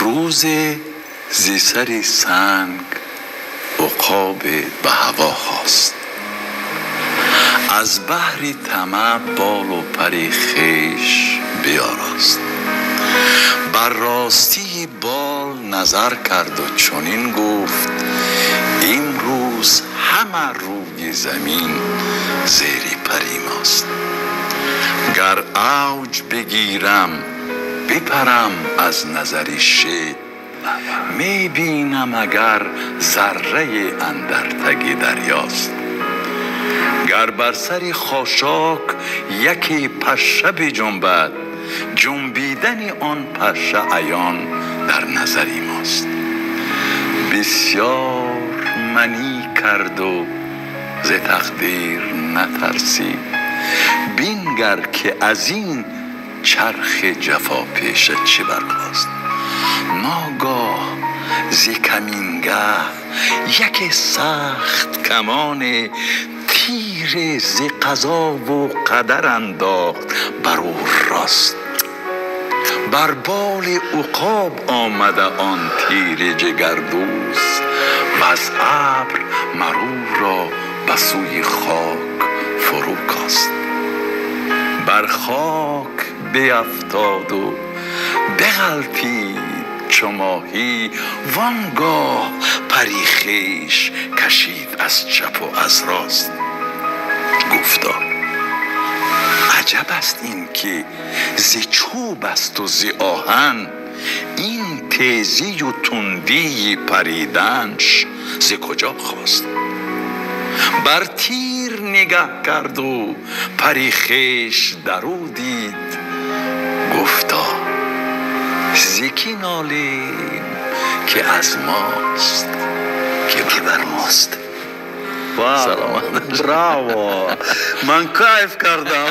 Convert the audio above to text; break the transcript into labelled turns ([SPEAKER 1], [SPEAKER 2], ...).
[SPEAKER 1] Рӯзе зи сари санг уқобе ба ҳаво хост, аз баҳри тамаъ болу пари хеш биёрост. Бар ростии бол назар карду чунин гуфт: имрӯз ҳама рӯи замин зери пари мост. Гар авҷ бигирам, бипарам аз назари шеъ, мебинам агар заррае андар таги дарёст. Гар бар сари хошок яке паша биҷунбад, ҷунбидани он паша аён дар назари мост. Бисёр манӣ карду зи тақдир натарсид, бингар ки аз ин чархи ҷафопеша чӣ бархост. Ногоҳ зи камингаҳ яке сахт камоне, тире зи қазову қадар андохт бар ӯ рост. Бар боли уқоб омада он тири ҷигардӯз, ваз абр мар ӯро ба сӯи хок фурӯ кост. Бар хок биафтоду биғалтид чу моҳӣ, вон гоҳ пари хеш кашид аз чапу аз рост. Гуфто: аҷаб аст ин ки зи чӯб асту зи оҳан, ин тезию тундии париданш зи куҷо хост? Бар тир нигаҳ карду пари хеш дарӯ дид, гуфто: зи кӣ нолем ки аз мост, ки бар мост.
[SPEAKER 2] Браво! Ман кайф кардам.